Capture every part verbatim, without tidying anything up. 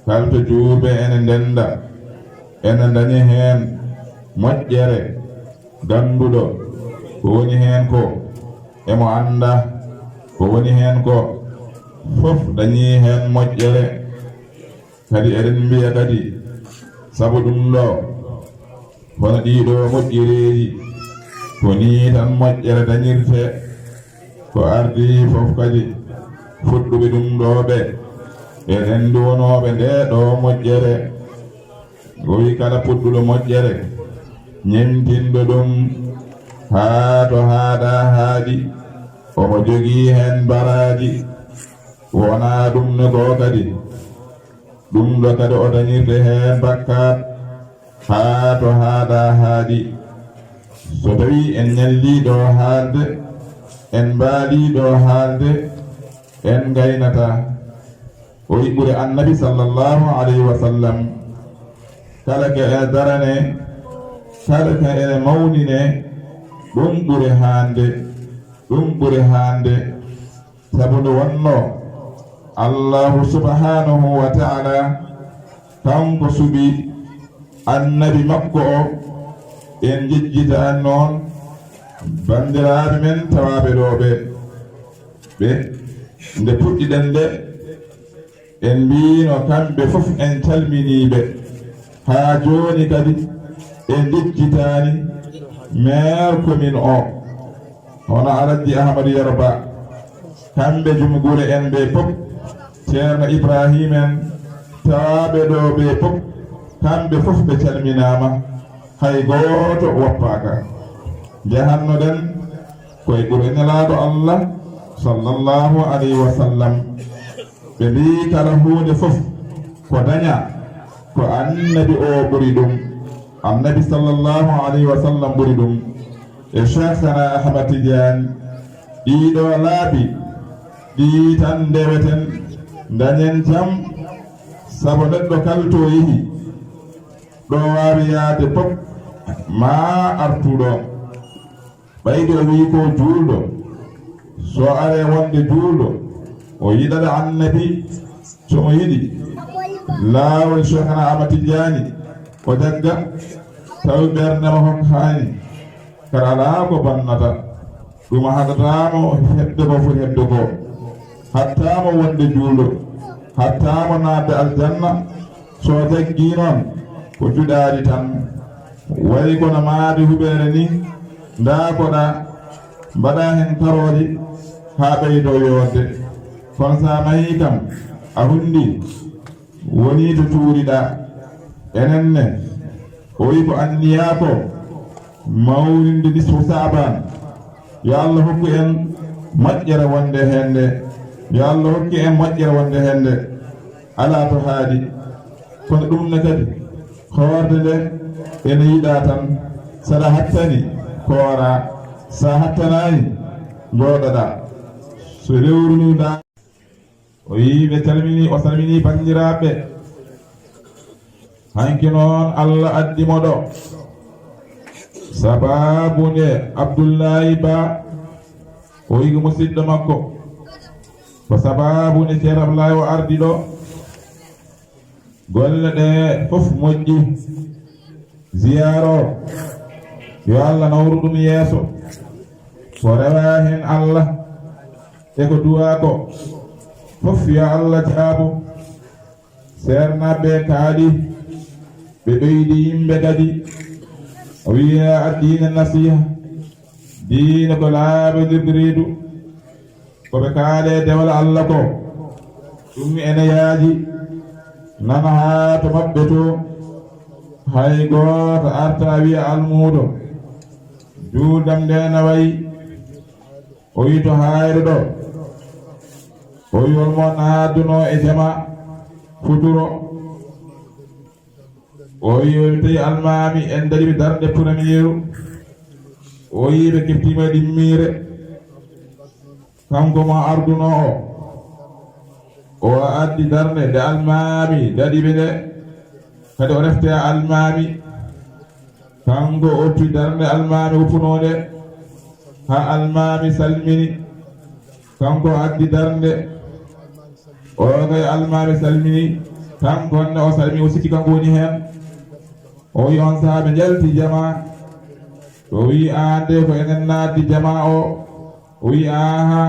Kalto juulɓe ene ndennda, ene ndañi heen moƴƴere. Gannduɗo ko woni heen ko, emo annda ko woni heen ko, fof dañii heen moƴƴere. Kadi eɗen mbiya kadi, sabu ɗum ɗo, hono ɗii ɗo moƴƴereeji, ko nii tan moƴƴere dañirtee. Ko ardii fof kadi, fuɗɗuɓe ɗum ɗo ɓe, e renndi wonooɓe ndee ɗo moƴƴere. O wiyi kala puɗɗuɗo moƴƴere, ñemtinɗo ɗum haa to haaɗa haaɗi, omo jogii heen baraaji. Wonaa ɗum ne goo kadi, ɗum ɗo kadi o dañirta heen bakkaat haa to haaɗa haaɗi. So tawii en ñallii ɗo haalde, en mbaalii ɗo haalde, en ngaynataa. O yiɗɓure Annabi sallallahu alayhi wa sallam, kala ko ene darane, kala ko ene mawnine, ɗum ɓuri haande, ɗum ɓuri haande. Sabu nde wonnoo Allahu subhanahu wa ta'ala, kanko suɓi Annabi makko o, en njejjitaani noon banndiraaɓe men tawaaɓe ɗo ɓe. Ɓe, nde puɗɗiɗen nde, en mbiino kamɓe fof en calminii ɓe. Haa jooni kadi en njejjitaani maire commune o, hono Alhaji Amadou Yero Ba. Kamɓe jumgure en ɓe fof, Ceerno Ibrahima en, tawaaɓe ɗo ɓe fof, kamɓe fof ɓe calminaama, hay gooto woppaaka. Njahannoɗen koye gure Nelaaɗo Allah, sallallahu alayhi wa sallam. Ɓe mbii kala huunde fof ko daña, ko Annabi o ɓuri ɗum, Annabi sallallahu alayhi wa sallam ɓuri ɗum. E Cheikhana Ahmad Tidiane, ɗii ɗo laabi ɗii tan ndeweten, ndañen jam, sabu neɗɗo kala to yehi, ɗo waawi yahde fof, ma artu ɗo. Ɓayde o wii ko juulɗo, so are wonde juulɗo, o yiɗata Annabi, so o yiɗi laawol Cheikhana Ahmad Tidiane, o jagga, tawi ɓernde ma hon haani, kadi alaa ko bannata. Ɗum haɗataa mo heɓde ko foti heɓde ko. Haɗtaa mo wonde juulɗo. Haɗtaa mo naatde aljanna. So jaggii noon, ko juɗaari tan. Wayi kono maadi huɓeere ni, ndaakoɗaa, mbaɗaa heen karooje haa ɓeydoo yoorde. Kono so a mahii kam, a hunndii, wonii to cuuriɗaa. Enen ne, o wiyi ko anniyaa ko, mawninde nisfu Saaban. Yo Allah hokku en moƴƴere wonde heen nde. Yo Allah hokku en moƴƴere wonde heen nde. Alaa to haaɗi. Kono ɗum ne kadi, hoorde nde ene yiɗaa tan. So aɗa hattani, kooraa. So a hattanaani, njooɗoɗaa. So rewru ndu ndaa. O yii ɓe calmini, o salmini banndiraaɓe. Hanki noon Allah addi mo ɗo. Sababu nde Abdullahi Ba, o yii ko musidɗo makko. Ko sababu nde Ceerno Abdullahi o ardi ɗo. Golle ɗe fof moƴƴi. Ziyaara o, yo Allah nawru ɗum yeeso. Ko rewaa heen Allah e ko duwaa ko fof, yo Allah jaabo. Seernaaɓe kaaɗi, ɓe ɓeydi yimɓe kadi. O wiya diine nasiha, diine ko laaɓondirde reedu. Ko ɓe kaale dewal Allah ko, ɗum ene yaaji, nana haa to maɓɓe to, hay gooto arta wiya almuudo, juuldam nde na wayi, o wi to haayre ɗo, o wi hol mo naadduno e jama futuro, o wi o tawi almaami en daɗi ɓe darnde puramiyeeru, o wi ɓe keftiima e ɗimmiire. Kanko mo ardunoo o, o addi darnde nde almaami daɗi ɓe nde, kadi o refti e almaami. Kanko o oppi darnde almaami woppunoo nde, haa almaami salmini. Kanko addi darnde, o kay almaami salmini. Kanko ne o salmi, o sikki kanko woni heen. O wi on sahaa ɓe njalti jama. O wi aan de ko enen naatdi jama o. O wi aha.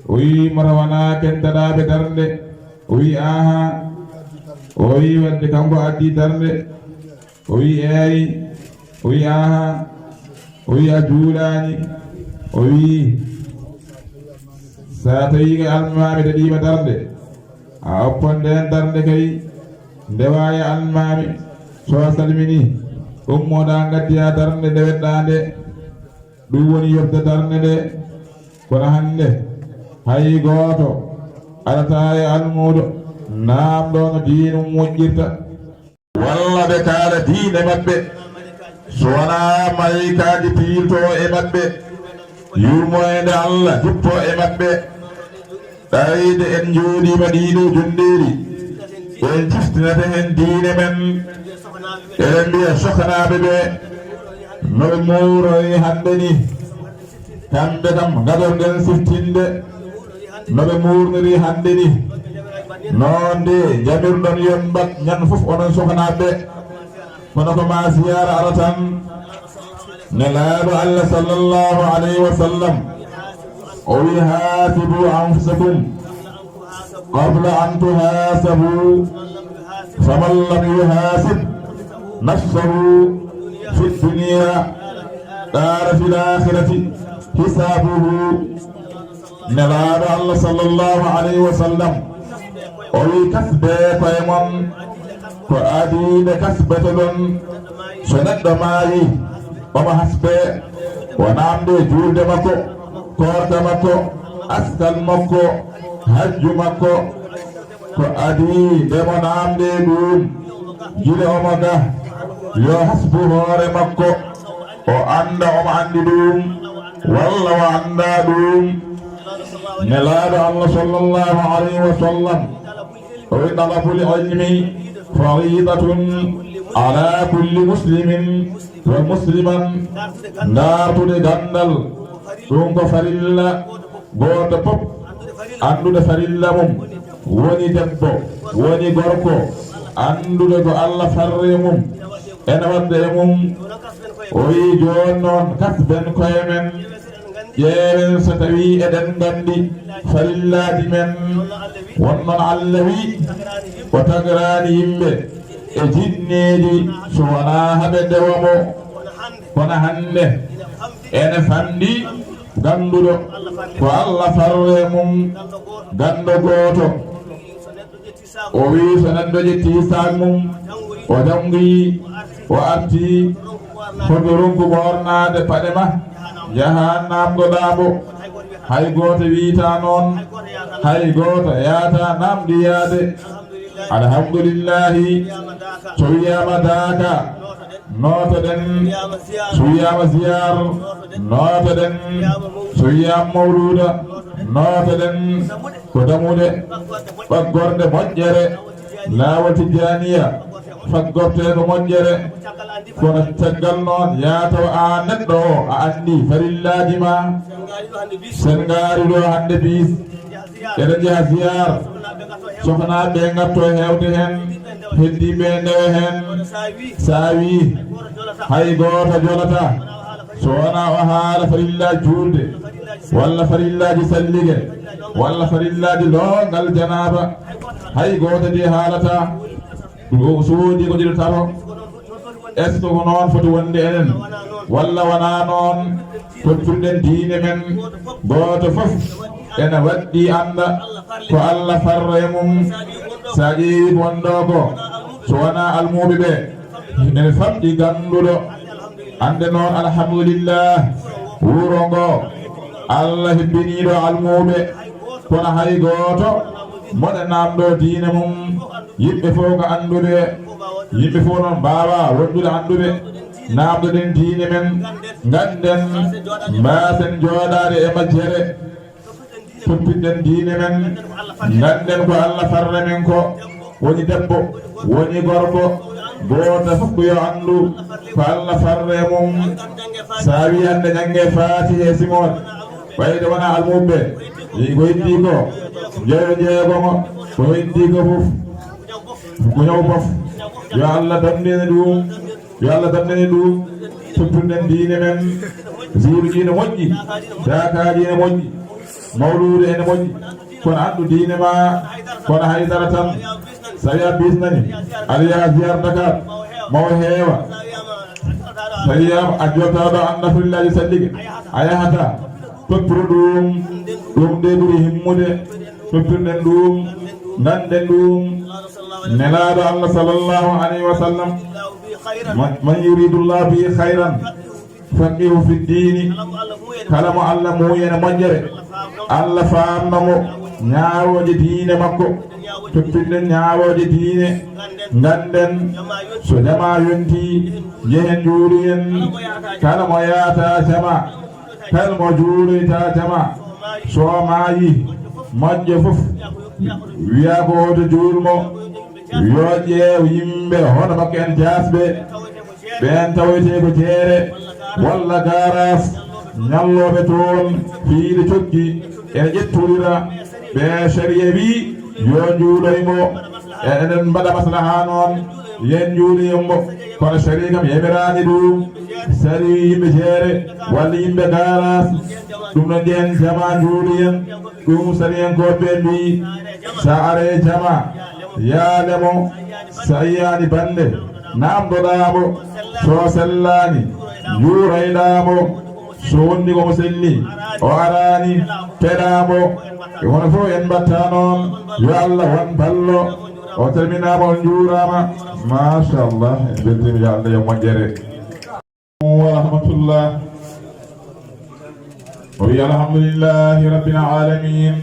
O wi mata wona kentaɗaaɓe darnde. O wi aha. O wi wadde kanko addi darnde. O wi eeyi. O wi aha. O wi a juulaani. O wi sa tawi ko almaami daɗiima darnde, a oppan ndeen darnde kay, ndewa e almaami. So a salmini, ummoɗa ngaddiya darnde nde weɗɗa nde. Ɗum woni yoɓde darnde nde. Kono hannde, hay gooto alata e almuudo naamɗo no diine mum moƴƴirta. Walla ɓe kaala diine maɓɓe, so wonaa malaykaaji piilto e maɓɓe, yurmoyde Allah jippo e maɓɓe. Ɗayde en njooɗiima ɗiiɗo jonndeeri, en ciftinata heen diine men. Eɗen mbiya sohnaaɓe ɓe, no ɓe muurori hannde ni, kamɓe kam ngadorɗen siftinde no ɓe muurniri hannde ni. Noon de njamirɗon yon mbaɗ ñande fof onon sohnaaɓe. Kono ko ma ziyaara ara tan. Nelaaɗo Allah sallallahu alayhi wa sallam o wi, haasibu anfusakum qabla an tuhaasabu, faman lam yuhaasib nafsahu fi dunya, qala fil akhirati hisaabuhu. Nelaaɗo Allah sallallahu alayhi wa sallam o wi, kasbe koye mon ko adii nde kasbete ɗon. So neɗɗo maayi, omo hasbe, o naamde juulde makko, koorka makko, askal makko, hajju makko, ko adii nde mo naamde ɗum. Gila omo ga, yo hasbu hoore makko, o annda omo anndi ɗum walla o annda ɗum. Nelaaɗo Allah sallallahu alayhi wa sallam o wi, talabul ilmi faridatun ala kulli muslimin wa musliman. Ndaartude ganndal, ɗum ko farilla gooto fof anndude farilla mum, woni debbo, woni gorko, anndude ko Allah farri e mum, ene waɗde e mum. O wi, jooni noon, kasben koye men, ƴeewen so tawii eɗen nganndi farillaaji men. Won noon Allah wi, o tagraani yimɓe e jinneeji so wonaa haɓe ndewa mo. Kono hannde ene famɗi gannduɗo ko Allah farre mum ganndo gooto. O wi so neɗɗo ƴetti saak mum, o janngi, o arti, hoto ronku ɓoornaade paɗe ma, njaha naamndoɗaa mo. Hay gooto wiyata noon, hay gooto yahata naamndiyaade. Alhamdulillahi, so wiyaama daaka, nootoɗen. So wiyaama ziyaar, nootoɗen. So wiyaama mawluuda, nootoɗen. Ko damuɗe ɓaggorde moƴƴere, laawol tijjaaniya faggortee ko moƴƴere. Kono caggal noon, yaa taw aan neɗɗo o, a anndi farillaaji ma. Sen ngaari ɗo hannde bis, eɗen njaha ziyaar. Sohnaaɓe ɓe ngatto heewde heen, heddiiɓe ndewa heen. Saawi hay gooto jolata so wonaa o haala farillaaji juulde, walla farillaaji sallige, walla farillaaji loongal janaaba. Hay gooto de haalata. Ɗum o soodi ko ɗiɗo tato. Est-ce que ko noon foti wonde enen, walla wonaa noon? Tottirɗen diine men, gooto fof ene waɗɗi annda ko Allah farra e mum. So a ƴeewi ko wonɗo ko, so wonaa almuuɓe ɓe, ene famɗi gannduɗo. Annde noon, alhamdulillah, wuro ngo, Allah hebbiniiɗo almuuɓe, kono hay gooto mboɗa naamɗo diine mum. Yimɓe fof ko annduɓe, yimɓe fof noon mbaawa wondude annduɓe. Naamdoɗen diine men, ngannden, mbaasen jooɗaade e majjere. Toppitɗen diine men, ngannden ko Allah farre men ko, woni debbo, woni gorko, gooto fof ko yo anndu ko Allah farre mum. So a wii hannde ƴannge Faatiha e simoore, ɓayde wonaa almuuɓe ɓe, ko heddi ko, njoyo jeegomo, Ko heddi ko fof, ko ñaw fof, yo Allah damnine ɗum, yo Allah damnine ɗum. Toppirɗen diine men, ziiruji ene moƴƴi, daakaaji ene moƴƴi, mawluudu ene moƴƴi, kono anndu diine ma, kono haydara tan. So a wiya bisnani, aɗa yaha ziyar Dakar, mawo heewa. So a wiyaama a jottaɗo an nafrillaji sallige, a yahata. Toppiro ɗum, ɗum de ɓuri himmude. Toppirɗen ɗum, ngannden ɗum. Nelaaɗo Allah sallallahu alayhi wa sallam, ma-, man yuridullahu bihi khayran faqihu fi diini. Kala mo Allah muuyana moƴƴere, Allah faamna mo ñaawooje diine makko. Toppirɗen ñaawooje diine, ngannden so jama yonti, njehen njuuloyen. Kala mo yaata jama, kala mo juuloyta jama, so maayi, moƴƴo fof wiya ko hoto juulmo, yo ƴeew yimɓe hono makko en jaasɓe, ɓeen tawoyte ko jeere walla gaaraas, ñallooɓe toon piiɗe coggi ene ƴettondira. Ɓe sariya wi yo njuuloy mo, e-, eɗen mbaɗa maslaha noon, yen njuuloyen mo. Kono sariya kam yamiraani ɗum. Sariya yimɓe jeere walla yimɓe gaaraas, ɗum no njehen jama njuuloyen. Ɗum sariyankooɓe ɓe mbi, so are jama, yaale mo, so a yiyaani bannde, naamndoɗaa mo, so sellaani, njuuroyɗaa mo, so wonni ko mo selli, o araani, teɗaa mo. E hono fof en mbatta noon, yo Allah won ballo, o salminaama, on njuuraama. Machallah, en mbeltiima, yo Allah yo moƴƴere. Wa rahmatullah. O wi alhamdulillahi rabbil alamin.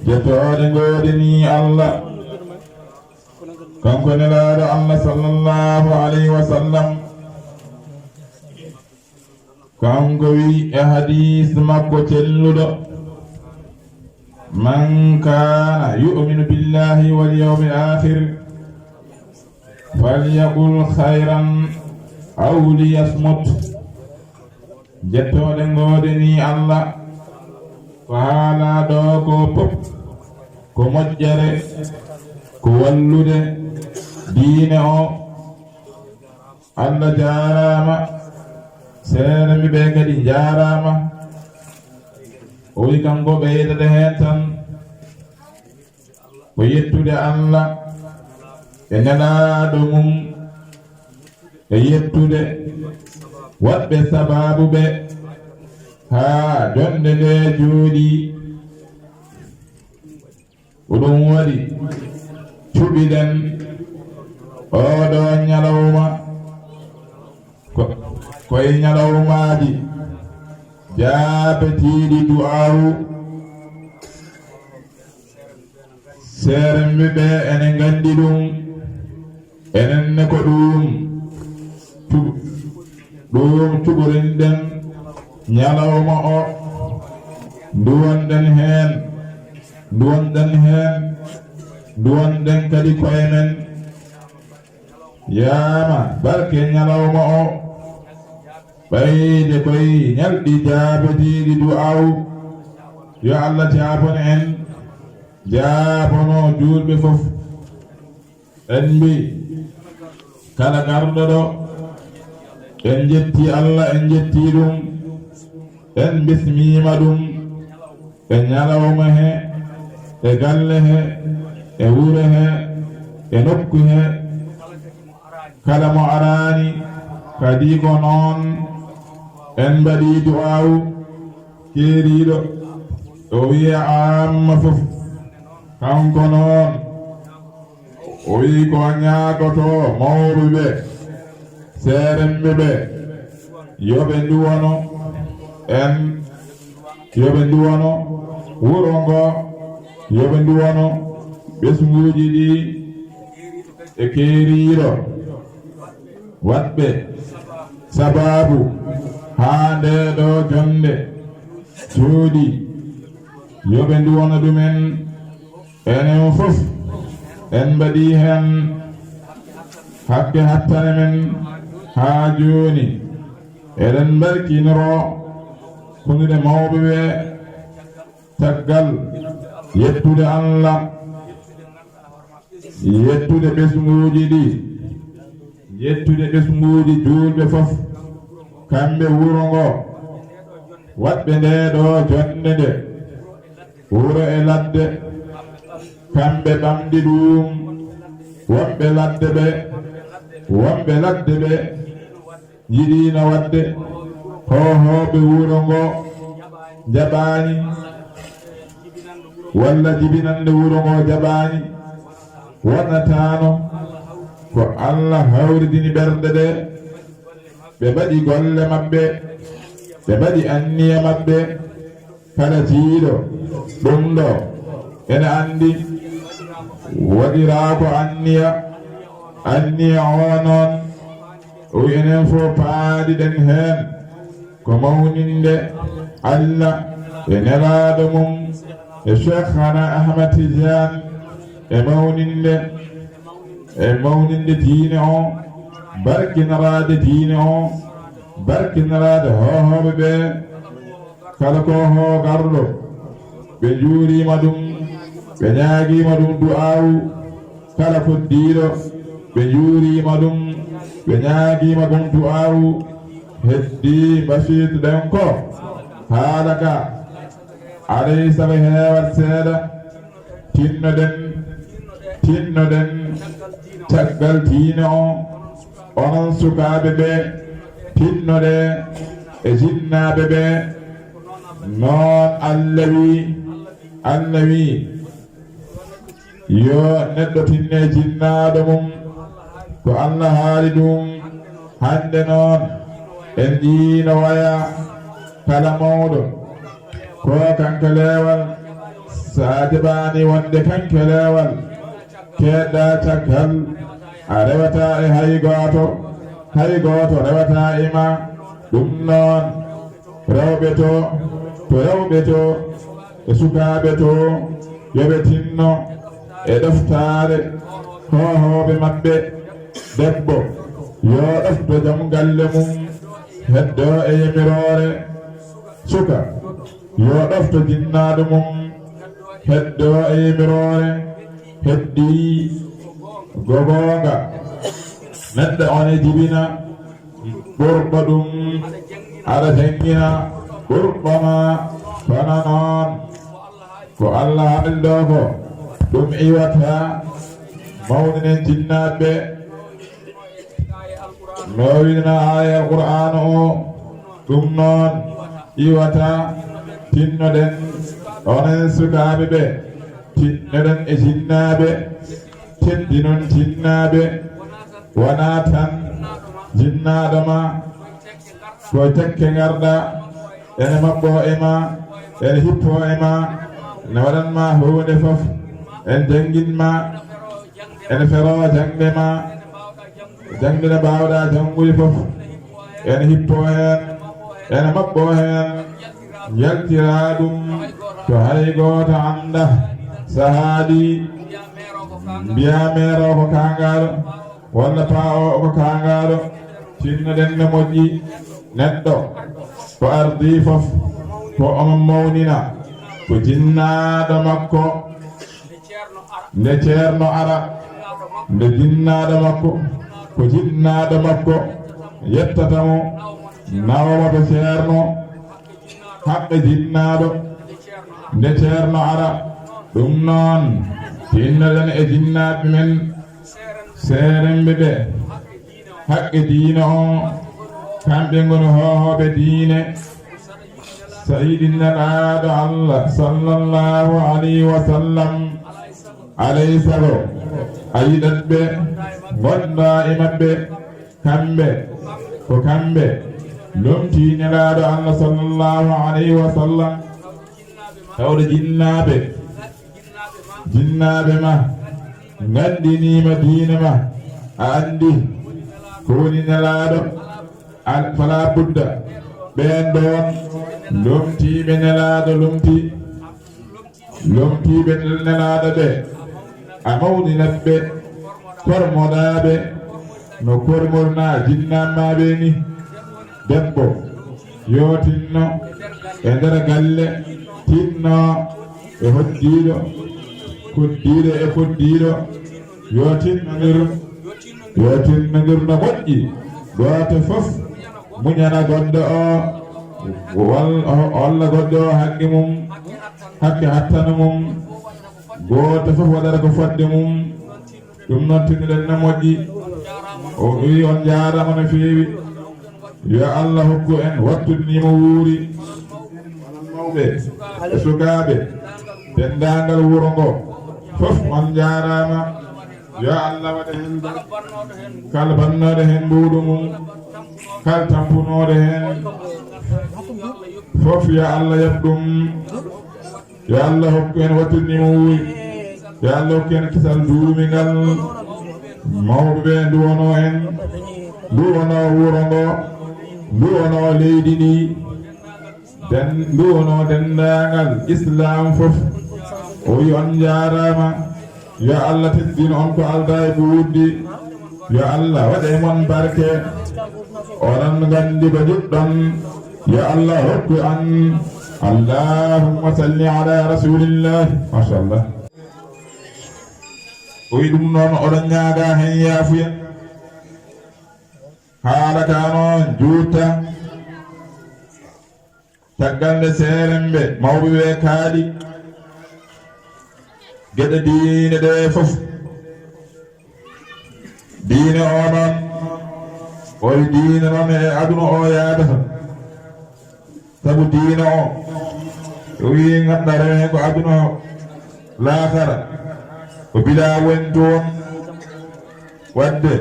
Jettooɗe ngoodini Allah. Kanko nelaaɗo Allah sallallahu alayhi wa sallam. Kanko wi e hadis makko celluɗo, "Man kana yu'minu billahi wal yawmil akhir, falyaqul khayran aw liyasmut." Jettooɗe ngoodini Allah, ko haalaa ɗo ko pop ko moƴƴere, ko wallude diine o. Allah jaaraama, seerenɓe ɓe kadi njaaraama. O wi kanko ɓeydata heen tan ko yettude Allah e nelaaɗo mum, e yettude waɗɓe sabaabu ɓe haa jonnde nde jooɗii. Ko ɗum waɗi cuɓiɗen ooɗo ñalawma ko, ko e ñalawmaaji jaabetiiɗi du'aawu. Seerenɓe ɓe ene nganndi ɗum. Enen ne ko ɗum cu-, ɗum cuɓorinɗen ñalawma o, nduwonɗen heen, nduwonɗen heen, nduwonɗen kadi koye men. Yaama barke ñalawma o, ɓayde koye ñalɗi jaabetiiɗi du'aawu. Yo Allah jaabon en, jaabono juulɓe fof. En mbi, kala garɗo ɗo, en njetti Allah, en njetti ɗum, en bismiima ɗum e ñalawma he, e galle he, e wuro he, e nokku he. Kala mo araani kadi ko noon, en mbaɗi du'aawu. Keeriiɗo o wiya amma fof, kanko noon o wi ko ñaagoto mawɓe ɓe, seerenɓe ɓe, yo ɓe nduwano en, yo ɓe nduwano wuro ngo, yo ɓe nduwano ɓesnguuji ɗi e keeriiɗo waɗɓe sabaabu haa ndee ɗoo jonnde jooɗii, yo ɓe nduwano ɗumen. Enen fof en mbaɗii heen hakke hattane men haa jooni. Eɗen mbarkinoro hunde mawɓe ɓe. Caggal yettude Allah, Yettude ɓesnguuji ɗi, yettude ɓesnguuji juulɓe fof, kamɓe wuro ngo, waɗɓe ndee ɗoo jonnde nde, wuro e ladde, kamɓe ɓamdi ɗum, wonɓe ladde ɓe, wonɓe ladde ɓe, yiɗiino waɗde hoohooɓe wuro ngo jaɓaani, walla jibinannde wuro ngo jaɓaani, wonataano ko Allah hawridini ɓerɗe ɗe, ɓe mbaɗi golle maɓɓe, ɓe mbaɗi anniya maɓɓe, kala jiiɗo ɗum ɗo ene anndi waɗiraa ko anniya, anniya o noon, o wiyi enen fof paadiɗen heen ko mawninde Allah e nelaaɗo mum e Cheikhana Ahmad Tidiane e mawninde e mawninde diine o, barkinaraade diine o, barkinaraade hoohooɓe ɓe, kala ko hoo garɗo, ɓe njuuriima ɗum, ɓe ñaagiima ɗum du'aawu, kala koddiiɗo, ɓe njuuriima ɗum, ɓe ñaagiima ɗum du'aawu, heddii mbasiiduɗen ko haala ka, alay sago heewat seeɗa, tinnoɗen, tinnoɗen caggal diine o, onon sukaaɓe ɓe, tinnoɗe e jinnaaɓe ɓe, noon Allah wi, Allah wi, yo neɗɗo tinne jinnaaɗo mum, ko Allah haali ɗum, hannde noon, en ɗiino waya kala mawɗo, ko kanko leewal, so a jaɓaani wonde kanko leewal, keedɗa caggal, a rewata e hay gooto, hay gooto rewata e ma, ɗum noon, rewɓe to, to rewɓe to, e sukaaɓe to, yo ɓe tinno e ɗoftaare hoohooɓe maɓɓe. Debbo, yo ɗofto jom galle mum, heddo e yamiroore. Suka, yo ɗofto jinnaaɗo mum, heddo e yamiroore. Heddii ko goonga. Neɗɗo on e jibina ɓurɗo ɗum, aɗa janngina ɓurɗo ma, kono noon ko Allah haaldo ko, ɗum iwata. Mawninen jinnaaɓe, no wiɗna aaya Qur'aana o, ɗum noon iwata. Tinnoɗen onon sukaaɓe ɓe, tinnoɗen e jinnaaɓe, teddinon jinnaaɓe, wonaa tan jinnaaɗo ma ko tekke ngarɗa, ene maɓɓo e ma, ene hippo e ma, ne waɗan ma huunde fof, en janngin ma, ene fero jaŋde ma, jaŋde nde mbaawɗa janngude fof, ene hippo heen, ene maɓɓo heen, yaltira ɗum to hay gooto annda. Sahaaɗi mbiya meero ko kaangaaɗo, walla paa o ko kaangaaɗo, tinnoɗen no moƴƴi. Neɗɗo ko ardii fof, ko omo mawnina, ko jinnaaɗo makko, nde ceerno ara, nde jinnaaɗo makko, ko jinnaaɗo makko yettata mo, nawama to ceerno, haqqe jinnaaɗo, nde ceerno ara. Ɗum noon, tinnoɗen e jinnaaɓe men, seeremɓe ɓe, haqqe diine o, kamɓe ngoni hoohooɓe diine. Sayiidi nelaaɗo Allah, sallallahu alayhi wa sallam, alay sago a yiɗat ɓe, ngonɗa e maɓɓe, kamɓe, ko kamɓe lomtii nelaaɗo Allah, sallallahu alayhi wa sallam, tawde jinnaaɓe, jinnaaɓe ma nganndiniima diine ma, a anndi ko woni nelaaɗo, al-, falaa budda, ɓeen ɗoon lomtiiɓe nelaaɗo lomtii, lomtiiɓe nelaaɗo ɓe, a mawninat ɓe, kormoɗaa ɓe, no kormornaa jinnaaɓe ma ɓe ni. Debbo, yo tinno e nder galle, tinno e hoddiiɗo, koddiiɗo e koddiiɗo, Yo tinnondir, yo tinnondir no moƴƴi. Gooto fof muñana goɗɗo o, wal-, o-, walla goɗɗo o haqqe mum, haqqe hattana mum. Gooto fof waɗata ko fodde mum. Ɗum noon, tinnoɗen no moƴƴi. O wi on njaaraama no feewi. Yo Allah hokku en wattude ni mo wuuri. Mawɓe e sukaaɓe, denndaangal wuro ngo fof, on njaaraama. Yo Allah waɗe heen barke. Kala bannooɗo heen mbuuɗu mum, kala tampunooɗo heen fof, yo Allah yoɓ ɗum. Yo Allah hokku en wattude ni mo wuuri. Yo Allah hokku en kisal duumingal. Mawɓe ɓe nduwono en, nduwono wuro ngo, nduwono leydi ndi, den-, nduwono denndaangal Islam fof. O wi on njaaraama. Yo Allah teddin on ko aldaa e ko wuddi. Yo Allah waɗ e mon barke. Onon nganndi ko njiɗɗon. Yo Allah rokku an. Allahumma salli ala rasulillah. Machallah. O wi ɗum noon, oɗon ñaaga heen yaafuya. Haala ka noon juutta. Caggal nde seeremɓe mawɓe ɓe kaali geɗe diine ɗe fof, diine o noon, o diine noon e aduna o yaadata. Sabu diine o, o wi nganndaa rewe ko aduna o, laakara ko bila woni toon. Wadde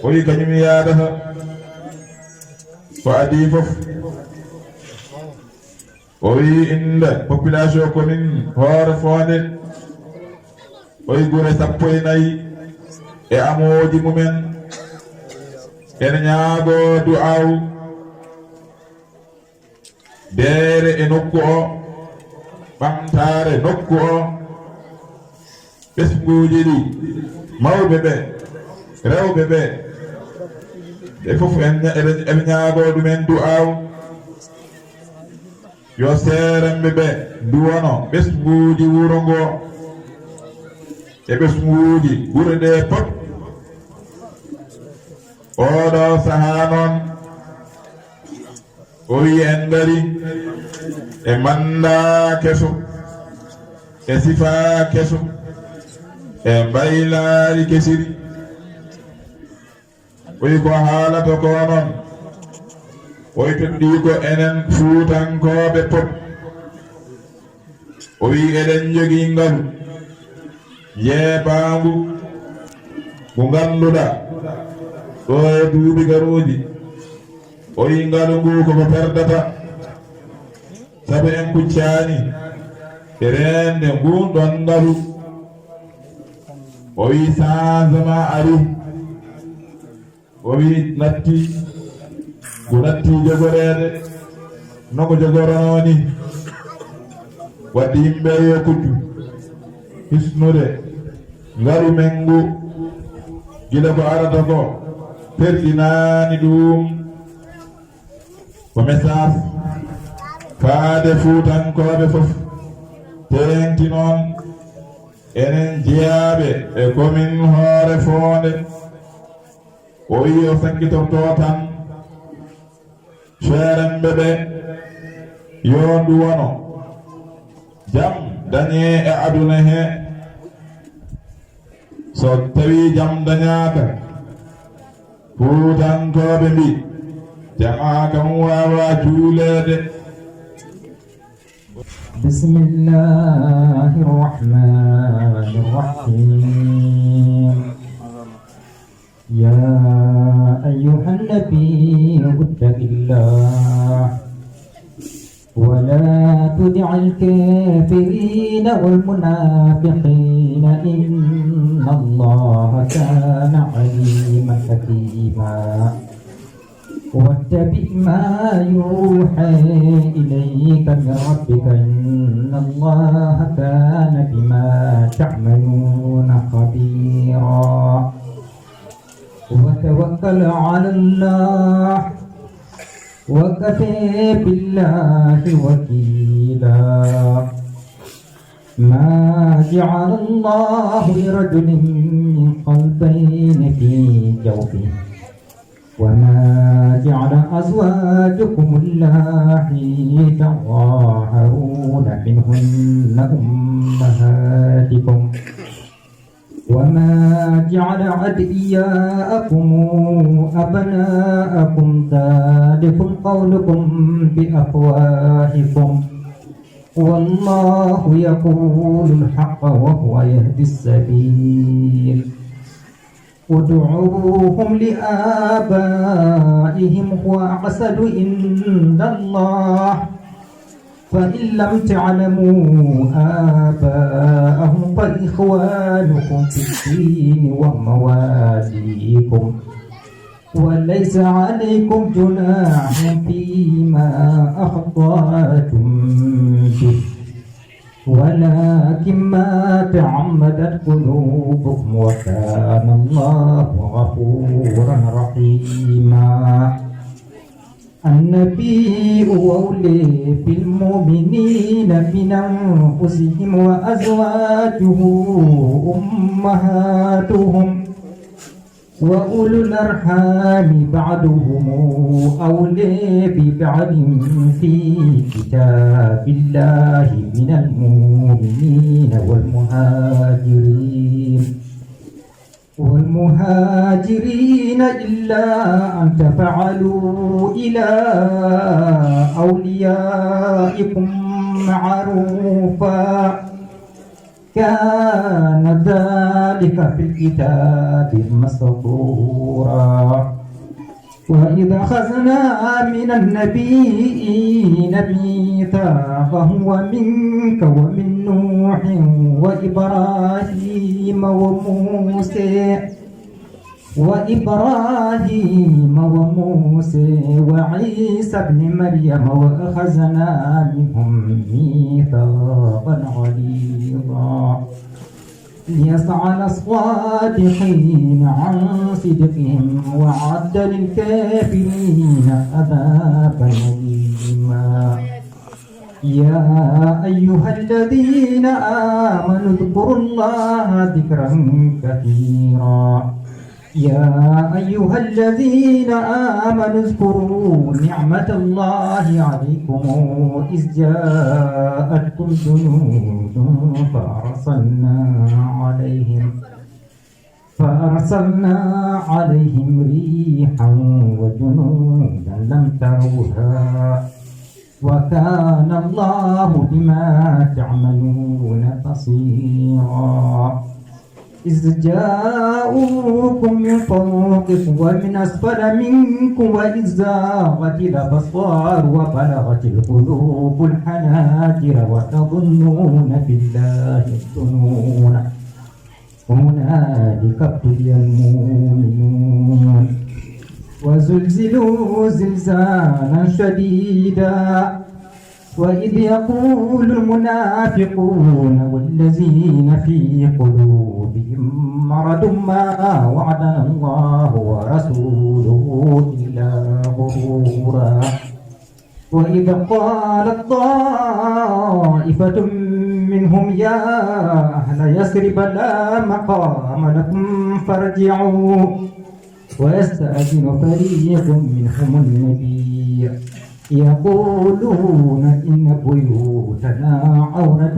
o wi kañum yaadata ko adii fof. O wi innde population commune Hoore Foonde, o wi gure sappo e nayi e amooji mumen. Ene ñaagoo du'aaw, deere e nokku o, ɓamtaare nokku o, ɓesnguuji ɗi, mawɓe ɓe, rewɓe ɓe, ɓe fof en ña-, eɓe, eɓe ñaagoo ɗumen du'aaw. Yo seeremɓe ɓe nduwono ɓesnguuji wuro ngo e ɓesnguuji gure ɗe pop. Oɗo sahaa noon, o wi en ngari e mannda keso, e sifa keso, e mbaylaari kesiri. O wi ko haalata ko noon, o wi toɗɗii ko enen Fuutankooɓe pop. O wi eɗen njogii ngalu njeebaangu ngu ngannduɗaa ɗo e duuɓi garooji, o wi ngalu ngu koko perdata, sabu en kuccaani e reende nguun ɗoon ngalu. O wi changement ari. O wi natti, ko natti jogoreede, no ko jogoranoo ni. Wadde yimɓe yo kuddu hisnude ngalu men ngu, gila ko arata ko, perdinaani ɗum. Ko message faade Fuutankooɓe fof, teeŋti noon enen jeyaaɓe e commune Hoore Foonde. O wi o sakkitorto tan seeremɓe ɓe, yo nduwono jam dañe e aduna he. So tawi jam dañaaka, Fuutankooɓe mbi, jama kam waawa juuleede. بسم الله الرحمن الرحيم. يا أيها النبي اتق الله ولا تطع الكافرين والمنافقين إن الله كان عليما حكيما. واتبع ما يوحى إليك من ربك إن الله كان بما تعملون خبيرا. وتوكل على الله وكفى بالله وكيلا. ما جعل الله لرجل من قلبين في جوفه وما جعل أزواجكم اللاتي تظاهرون منهن أمهاتكم وما جعل أدعياءكم أبناءكم ذلكم قولكم بأفواهكم والله يقول الحق وهو يهدي السبيل. ادعوهم لآبائهم هو أقسط عند الله فإن لم تعلموا آباءهم فإخوانكم في الدين ومواليكم وليس عليكم جناح فيما أخطأتم به ولكن ما تعمدت قلوبكم وكان الله غفورا رحيما. النبي أولى بالمؤمنين من أنفسهم وأزواجه أمهاتهم وأولو الأرحام بعضهم أولى ببعض في كتاب الله من المؤمنين والمهاجرين والمهاجرين إلا أن تفعلوا إلى أوليائكم معروفا كان ذلك في الكتاب مسطورا. وإذ أخذنا من النبيين ميثاقهم ومنك ومن نوح وإبراهيم وموسى وإبراهيم وموسى وعيسى ابن مريم وأخذنا منهم ميثاقا غليظا ليسأل الصادقين عن صدقهم وأعد للكافرين عذابا أليما. يا أيها الذين آمنوا اذكروا الله ذكرا كثيرا. يا أيها الذين آمنوا اذكروا نعمة الله عليكم إذ جاءتكم جنود فأرسلنا عليهم فأرسلنا عليهم ريحا وجنودا لم تروها وكان الله بما تعملون بصيرا. إذ جاءوكم من فوقكم ومن أسفل منكم وإذ زاغت الأبصار وبلغت القلوب الحناجر وتظنون بالله الظنون هنالك ابتلي المؤمنون وزلزلوا زلزالا شديدا وإذ يقول المنافقون والذين في قلوبهم مرض ما وعدنا الله ورسوله إلا غرورا. وإذ قالت طائفة منهم يا أهل يثرب لا مقام لكم فارجعوا ويستأذن فريق منهم النبي يقولون إن بيوتنا عورة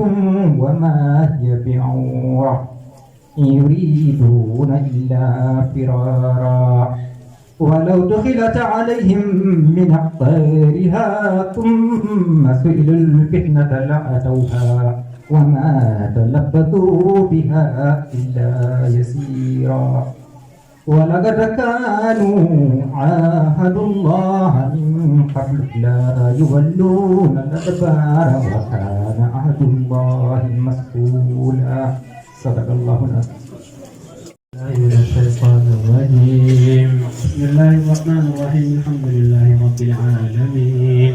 وما هي بعورة إن يريدون إلا فرارا ولو دخلت عليهم من أقطارها ثم سئلوا الفتنة لأتوها وما تلبثوا بها إلا يسيرا ولقد كانوا عاهدوا الله من قبل لا يولون الأدبار وكان عهد الله مسؤولا. صدق الله العظيم. بالله من الشيطان الرجيم. بسم الله الرحمن الرحيم. الحمد لله رب العالمين.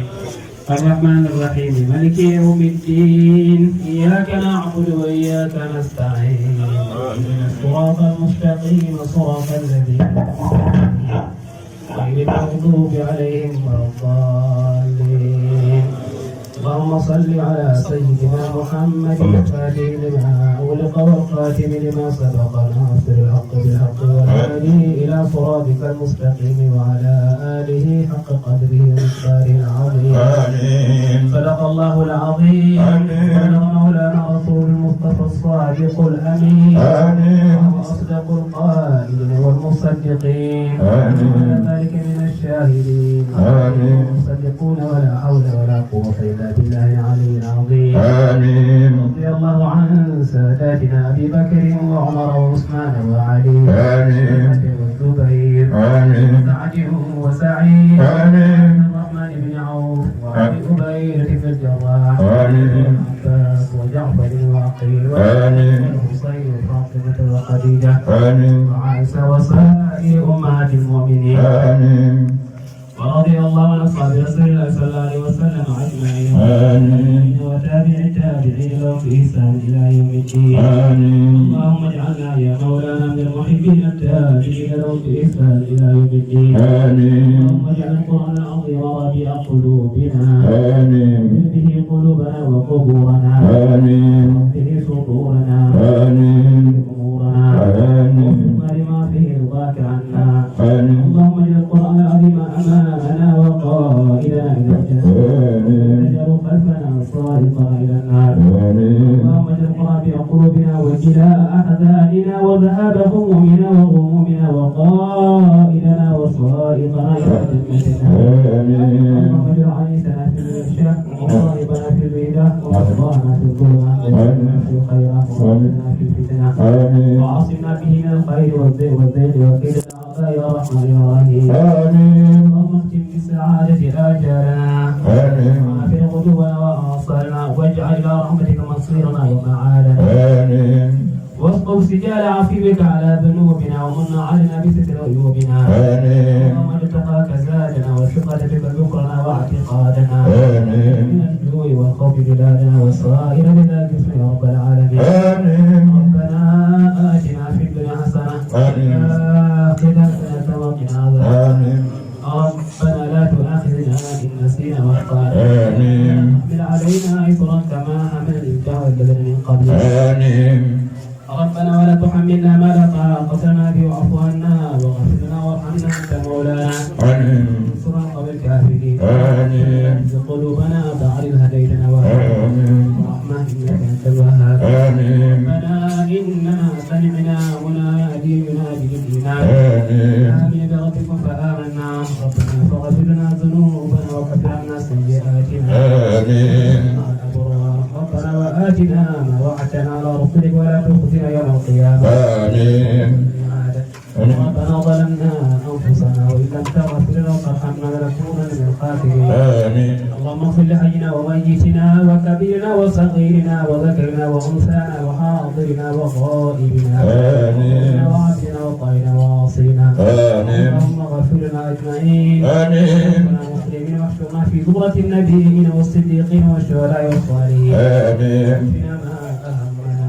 الرحمن الرحيم. مالك يوم الدين. إياك نعبد وإياك نستعين. اهدنا الصراط المستقيم. صراط الذين أنعمت عليهم غير المغضوب عليهم ولا الضالين. اللهم صل على سيدنا محمد الفاتح لما أغلق والخاتم لما سبق ناصر الحق بالحق والهادي إلى صراطك المستقيم وعلى آله حق قدره ومقداره العظيم. آمين. صدق الله العظيم. آمين. صدق مولانا رسول المصطفى الصادق الأمين. آمين. وأصدق القائلين والمصدقين. آمين. وعلى ذلك من الشاهدين. آمين. والمصدقون ولا حول ولا قوة إلا بالله العلي العظيم. آمين. رضي الله عن ساداتنا أبي بكر وعمر وعثمان وعلي. آمين. والزبير. آمين. وسعد وسعيد. آمين. عبد الرحمن بن عوف. وأبي عبيدة بن الجراح. آمين. والعباس وجعفر وعقيل. آمين. والحسين وفاطمة وخديجة. آمين. وعائشة وسائر أمهات المؤمنين. آمين. ورضي الله عن أصحاب رسول الله صلى الله عليه وسلم أجمعين. آمين. وتابع التابعين لهم بإحسان إلى يوم الدين. آمين. اللهم اجعلنا يا مولانا من المحبين التابعين لهم بإحسان إلى يوم الدين. آمين. اللهم اجعل القرآن العظيم ربيع قلوبنا. آمين. به قلوبنا وقبورنا. آمين. به صدورنا. آمين. أمورنا. آمين. وفقنا لما فيه رضاك عنا. آمين. اللهم اجعل القرآن العظيم أمامنا وقائدنا إلى الجنة. آمين. واجعله خلفنا سائقنا إلى النار. آمين. اللهم اجعل القرآن في قلوبنا وجلاء أحزاننا وذهاب همومنا وغمومنا وقائدنا وسائقنا إلى جنتنا. آمين. اللهم اجعل عيشنا في الوحشة ومصائبنا في الوحدة ومصائبنا في الظلمات وأجرنا في الخيرات وأجرنا في الفتنة. آمين. وعصمنا به من الخير والضيق والضيق وكيد الأعداء يا رحمن يا رحيم. آمين. اللهم اختم بالسعادة آجالنا. آمين. وعافر غدونا وآصالنا واجعل إلى رحمتك مصيرنا ومآلنا. آمين. واصب سجال عفوك على ذنوبنا ومن علينا بستر عيوبنا. آمين. اللهم اجعل تقاك زادنا وثقتك ذكرنا واعتقادنا. آمين. من الجوع والخوف بلادنا وسائر بلاد المسلمين يا رب العالمين. آمين. ربنا آتنا في الدنيا حسنة. آمين. وفي الآخرة حسنة وقنا عذاب. آمين. ربنا لا تؤاخذنا إن نسينا وأخطأنا. آمين. احمل علينا إصرا كما حملته على الذين من قبلنا. آمين. ربنا ولا تحملنا ما لا طاقة لنا به واعف عنا واغفر لنا وارحمنا أنت مولانا. آمين. انصرنا على القوم الكافرين. آمين. لا تزغ قلوبنا بعد إذ هديتنا وهب لنا من لدنك رحمة إنك أنت الوهاب. آمين. ربنا إننا سمعنا مناديا ينادي للإيمان. آمين. آمنوا بربكم فآمنا. ربنا فاغفر لنا ذنوبنا وكفر عنا سيئاتنا. آمين. مع الأبرار. ربنا وآتنا ما وعدتنا على رسلك ولا تخزنا يوم القيامة. آمين. آمين. ربنا ظلمنا أنفسنا وإن لم تغفر لنا وترحمنا لنكونن من الخاسرين. آمين. اللهم اغفر لحينا وميتنا وكبيرنا وصغيرنا وذكرنا وأنثانا وحاضرنا وغائبنا. آمين. وعبدنا وطائنا وعاصينا. آمين. اللهم اغفر لنا أجمعين. آمين. توفنا مسلمين واحشرنا في زمرة النبيين والصديقين والشهداء والصالحين. آمين. واكفنا ما أهمنا.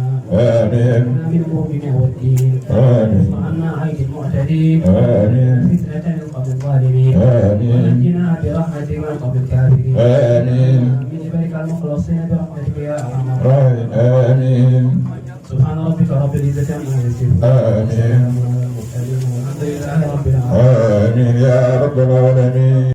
آمين. من أمور الدنيا والدين. آمين. واصرف عنا عين المعتدين. آمين. فتنة القوم الظالمين. آمين. ونجنا برحمتك من القوم الكافرين. آمين. من عبادك المخلصين برحمتك يا أرحم الراحمين. آمين. سبحان ربك رب العزة عما يصفون. آمين.